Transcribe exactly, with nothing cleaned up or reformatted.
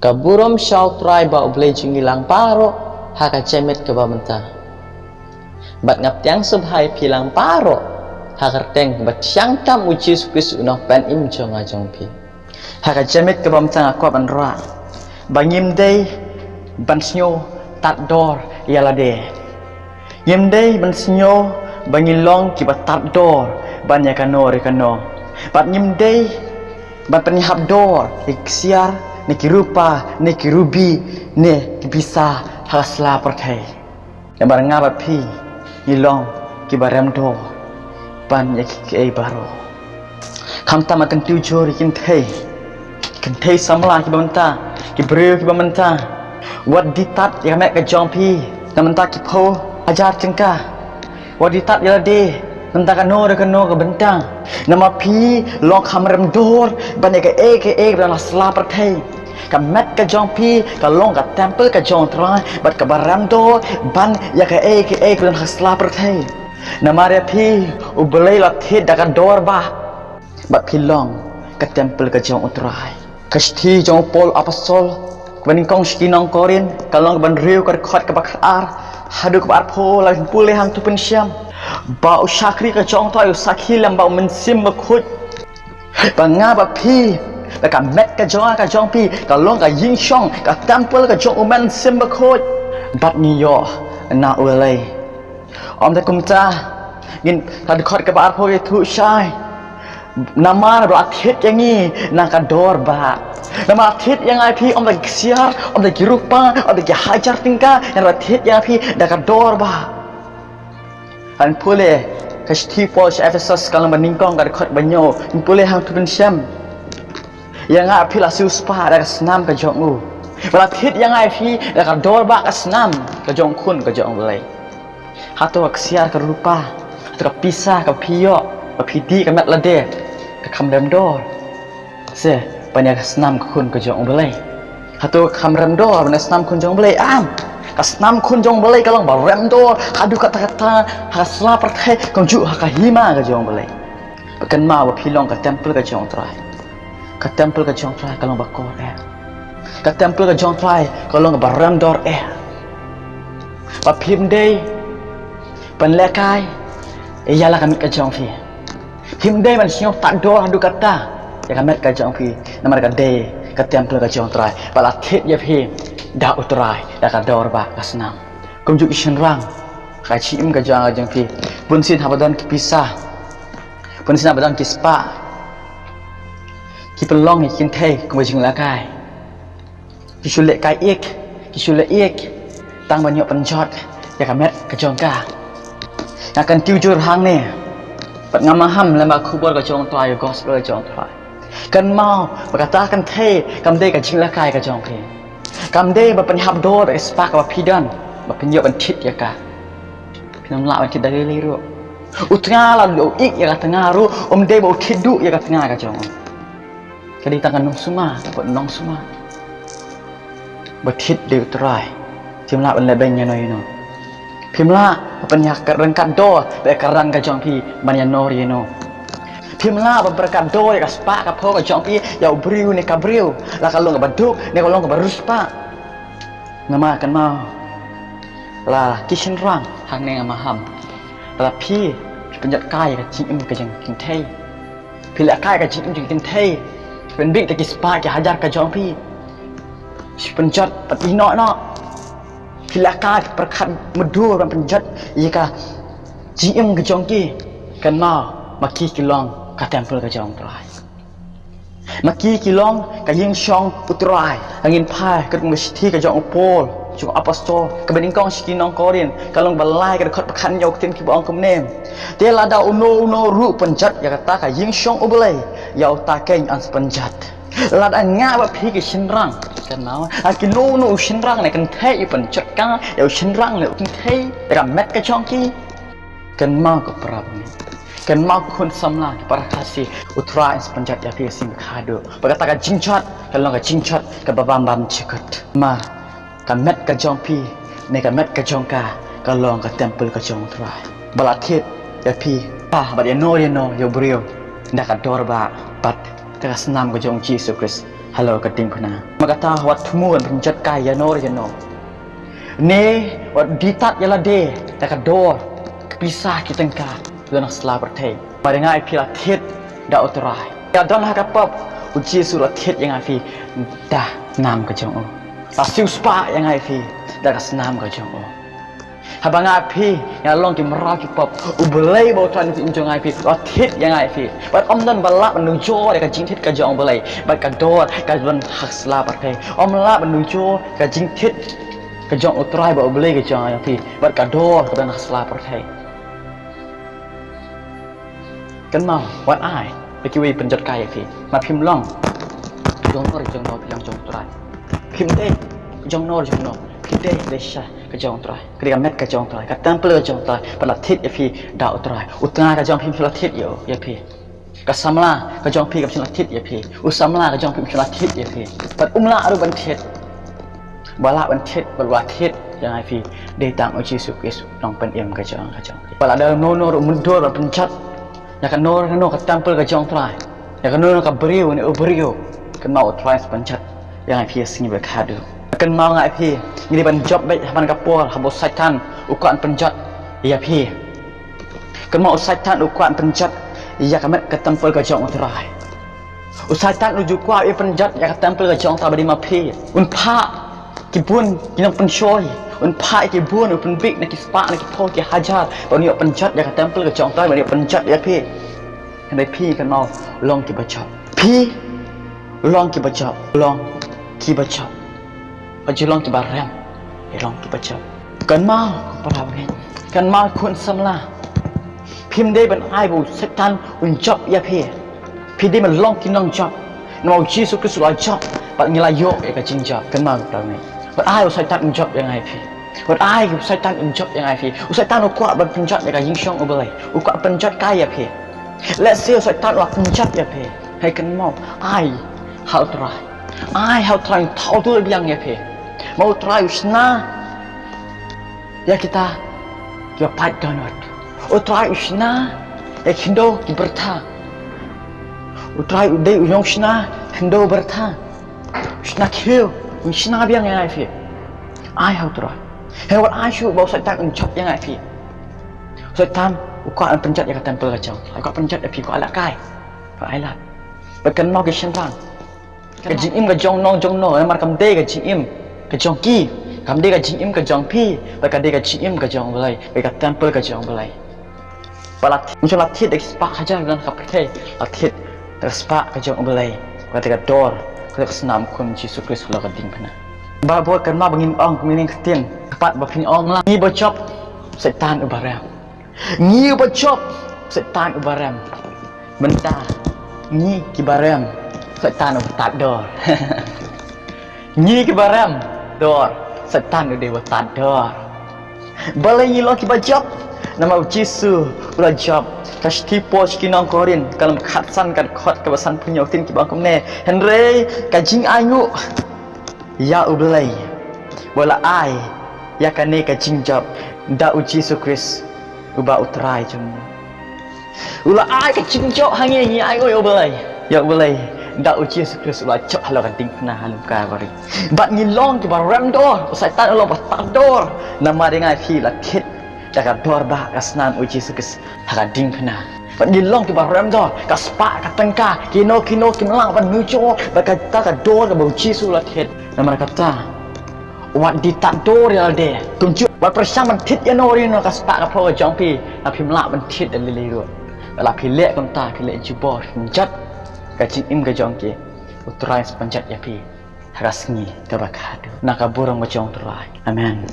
Ka burom sha U Trai ba U Blei jong ngi lang baroh ha ka janmiet kaba mynta. Bad nga pdiang sngewbha ïa phi lang baroh ha ka kyrteng ba thiang tam U Jisu Khrist U Nongpynim jong nga jong phi. Ha ka janmiet kaba mynta nga kwah ban rah ba ngim dei ban sngew tad dor ïa lade. Ngim dei ban sngew ba ngi long kiba tad dor ban ïa kano re kano. Bad ngim dei ban pynïahap dor ïa ki ksiar ne ki rupa ne ki rubi ne ki pisa ha ka sla pyrthei. Namar nga bad phi ngi long kiba rem dor ban ïa ki, kiei baroh. Khamtam ha kyntu jur ïa ki kynthei, ki kynthei samla kiba mynta, ki briew kiba mynta. Wat die tad ïa ka met ka jong phi na bynta ki phew hajar tyngka. Wat die tad ïa lade na bynta kano re kano ka bynta. Namar phi long kham rem dor ban ïa kaei kaei ba don ha sla pyrthei. Ka met ka jong phi ka long ka templ ka jong U Trai bad kaba rem dor ban ïa kaei kaei ba don ha sla pyrthei. Namar ïa phi U Blei u la thied da ka dor bah bad phi long ka templ ka jong U Trai. Ka shithi jong u Paul apostol kaba nyngkong sha ki nong Korinth ka lynnong kaba hynriew ka dkhot kaba khatar haduh kaba arphew la pule hangto pynshem ba u shakri ka jong U Trai u sakhi lem bad U Mynsiem Bakhuid ba nga bad phi, ba ka met ka jong nga ka jong phi ka long ka ïingshong, ka templ ka jong U Mynsiem Bakhuid. Bad ngi ïoh na U Blei. Ym dei kumta, ngin, ka dkhot kaba arphew ïathuh shai. Namar ba la thied ïa ngi na ka dor bah. Namar la thied ïa nga ïa phi ym da ki ksiar, ym da ki rupa, ym da ki hajar tyngka, namar la thied ïa nga ïa phi da ka dor bah. Ngan pule ka shithi Paul sha Ephesos ka lynnong ba nyngkong ka dkhot ba hynñiew. Ngan pule hangto pynshem. Ïa nga ïa phi la siew spah da ka snam ka jong u. Ba la thied ïa nga ïa phi da ka dor bah ka snam ka jong U Khun ka jong U Blei. Hato ka ksiar ka rupa, hato ka pisa kaba phi ïoh, ba phi die ka met lade, ka kham rem dor. Se, ban ïa ka snam ka khun ka jong U Blei. Hato ka kham rem dor ban ïa ka snam khun jong U Blei? Em. Ka snam khun jong U Blei ka long ba rem dor haduh katta katta ha ka sla pyrthei kumjuh ha ka hima ka jong U Blei. Ba kynmaw ba phi long ka templ ka jong U Trai. Ka templ ka jong U Trai ka long ba kor eh. Ka templ ka jong U Trai ka long ba rem dor eh. Ba phim dei ban lehkai ïa la ka met ka jong phi. Phim dei ban sngew tad dor haduh katta ïa ka met ka jong phi, namar ka dei ka templ ka jong U Trai ba la thied ïa phi da U Trai da ka dor bah ka snam. Kumjuh ki shynrang, ka jingim ka jong nga ka jong phi, bunsien haba don ki pisa, bunsien haba don ki spah, ki pynlong ïa ki kynthei kum ka jinglehkai. Ki shu lehkai ïik, ki shu leh ïik tang ban ïoh pynjot ïa ka met ka jong ka. Nga kyntiew jur hangne bad nga maham lem bad ka khubor ka jong U Trai, ka gospel ka jong U Trai. Kynmaw ba kata ka kynthei kam dei ka jinglehkai ka jong phi. Kam dei ba pynïahap dor da ka spah kaba phi don ba phin ïoh ban thied ïa ka. Phin ym lah ban thied da lei lei ruh. U tnga lada u ïeit ïa ka tnga ruh um dei ba u thied duh ïa ka tnga ka jong u. Ka dei tang ka nongsumar, ka nongsumar ba thied da U Trai. Phim lah ban lehbeiñ ïano ïano. Phim lah ban ïa ryngkat dor bad ka ran ka jong phi ban ïano ïano. Phim lah ban pyrkhat dor ïa ka spah ka phew ka jong phi ïa u briew ne ka briew, la ka long kaba duk ne ka long kaba riewspah. Namar kynmaw, la ki shynrang hangne nga maham, la phi, phi pynjot kai ïa ka jingim ka jong ki kynthei. Phi lehkai ïa ka jingim jong ki kynthei. Pynbieit da ki spah ki hajar ka jong phi. Pynjot pat ïehnoh noh. Phi lehkai, pyrkhat mudui ban pynjot ïa ka jingim ka jong ki. Kynmaw, ma ki ki long ka templ ka jong U Trai. Ma ki ki long ka ïingshong U Trai. Ka ngin phai katkum ka shithi ka jong u Paul, jong u apostol, kaba nyngkong sha ki nong Korinth, ka lynnong ba lai ka dkhot ba khathynñiew, ka ktien kiba ong kumne. Te lada uno uno ruh u pynjot ïa kata ka ïingshong U Blei, ïa uta keiñ yn sa pynjot. Lada nga bad phi ki shynrang, kynmaw, lada uno uno u shynrang ne kynthei u pynjot ka ïa u shynrang ne u kynthei ïa ka met ka jong ki. Kynmaw ko para bangeit, kynmaw ko khun samla, ki para Khasi, U Trai un sa pynjot ïa phi ha ka sngi ba khadduh. Bad kata ka jingjot ka long ka jingjot kaba bam bam jukut. Namar ka met ka jong phi ne ka met ka jong ka, ka long ka templ ka jong U Trai ba la thied ïa phi, ba bad ïano ïano ïa u briew da ka dor bah bad da ka snam ka jong U Jisu Khrist. Halor ka diengphna. Namar kata wat thmu ban pynjot kai ïa no re ïa no. Ne wat die tad ïa lade da ka dor, ka pisa ki tyngka, don ha sla pyrthei. Namar nga ïa phi la thied da U Trai. Ïa don ha ka pop, U Jisu la thied ïa nga ïa phi da snam ka jong u. La siewspah ïa nga ïa phi da ka snam ka jong u. Haba nga ïa phi ngi la long ki mraw ki pop, U Blei ba u Trai na ka jong nga ïa phi, u la thied ïa nga ïa phi. Bad ym don ba lah ban nujor ïa ka jingthied ka jong U Blei bad ka dor ka don ha sla pyrthei. Ym lah ban nujor ka jingthied ka jong U Trai ba U Blei ka jong nga ïa phi bad ka dor ka don ha sla pyrthei. Kynmaw, wat ai ba kiwei pynjot kai ïa phi. Ma phim long jong no re jong no, phi long jong U Trai. Phim dei jong no re jong no, phi dei lesha ka jong U Trai. Ka dei ka met ka jong U Trai, ka temple ka jong U Trai, ba la thied ïa phi da U Trai. U tnga ka jong phi, phim shym la thied ïa u, ïa phi. Ka samla ka jong phi, kam shym la thied ïa phi. U samla ka jong phi, kam shym la thied ïa phi. Bad um lah ruh ban thied. Ba lah ban thied, ba la thied ïa nga ïa phi, dei tang U Jisu Khrist, u nongpynim ka jong, ka jong phi. Ba la dei no no ruh mutdur ban pynjot ïa kano kano ka temple ka jong U Trai, ïa kano kano ka briew ne u briew, kynmaw U Trai sa pynjot ïa nga ïa phi ha sngi ba khadduh. Kynmaw nga ïa phi ngi dei ban jop beit ha man ka por haba u Soitan u kwah ban pynjot ïa phi. Kynmaw u Soitan u kwah ban pynjot ïa ka met ka temple ka jong U Trai. U Soitan u ju kwah ban pynjot ïa ka temple ka jong U Trai ba dei ma phi. Un phah ki bun ki nongpynshoi, un phah ki bun, un pynbiej na ki spah na ki phew ki hajar ban ïoh pynjot ïa ka temple ka jong U Trai, ban ïoh pynjot ïa phi. Hynrei phi kynmaw, long kiba jop. Phi long kiba jop, long kiba jop. Wat ju long kiba rem, phi long kiba jop. Kynmaw ko para bangeit, kynmaw khun samla. Phim dei ban ai ba u Soitan un jop ïa phi. Phi dei ban long ki nongjop. Namar U Jisu Khrist u la jop bad ngi la ïoh ïa ka jingjop. Kynmaw ko para bangeit. Wat ai u Soitan un jop ïa nga ïa phi. Wat ai u Soitan un jop ïa nga ïa phi. U Soitan u kwah ban pynjot ïa ka jingshong U Blei. U kwah pynjot kai ïa phi. Lehse u Soitan u la pynjot ïa phi. Hynrei kynmaw, ai ha U Trai. Ai ha U Trai, un thaw dur biang ïa phi. Ma U Trai u shna ïa kita kiba pait dohnud. U Trai u shna ïa ki khyndew ki byrtha. U Trai u dei u nongshna khyndew byrtha. U shna khiew, u shna biang ïa nga ïa phi. Ai ha U Trai. Hynrei wat ai shuh ba u Soitan un jop ïa nga ïa phi. U Soitan u kwah ban pynjot ïa ka temple ka jong, u kwah pynjot ïa phi, u kwah lehkai. Wat ai lad. Bad kynmaw ki shynrang. Ka jingim ka jong no jong no, namar kam dei ka jingim ka jong ki, kam dei ka jingim ka jong phi, bad ka dei ka jingim ka jong U Blei, bad ka temple ka jong U Blei. Ba la thied, mynta la thied da ki spah hajar na ka pyrthei, la thied da ka spah ka jong U Blei, ka dei ka dor, ka dei ka snam khun Jisu Khrist halor ka diengphna. Ba bor kynmaw ba ngin ong kumne ktien, ka pat ba phin ong lang, ngi ba jop, Soitan uba rem. Ngi uba jop, Soitan uba rem. Mynta ngi kiba rem, Soitan uba tad dor. Ngi kiba rem dor, Soitan u dei uba tad dor. Balei ngi long kiba jop? Namar U Jisu u la jop. Ka shithi Paul sha ki nong Korinth, ka lynnong khatsan, ka dkhot kaba sanphew hynñiew, ktien kiba ong kumne: Hynrei ka jingainguh ïa U Blei ba u la ai ïa kane ka jingjop da U Jisu Khrist uba U Trai jong ngi. U la ai ka jingjop ha ngi, ngi ainguh ïa U Blei, ïa U Blei da U Jisu Khrist u la jop halor ka diengphna ha lum Kalbari. Bad ngi long kiba rem dor, u Soitan u long ba tad dor, namar ïa nga ïa phi la thied da ka dor ba ka snam U Jisu Khrist ha ka diengphna. Bad ngi long kiba rem dor, ka spah ka tyngka, kino kino kim lah ban nujor bad kata ka dor kaba U Jisu u la thied. Namar kata, wat die tad dor ïa lade. Kumjuh, wat pyrshang ban thied ïa no ïa no, ka spah ka phew ka jong phi, la phim lah ban thied da lei lei ruh. Bad la phi leh kumta, phi leh jubor, pynjot ka jingim ka jong ki, U Trai sa pynjot ïa phi ha ka sngi kaba khadduh. Na ka burom ka jong U Trai. Amen.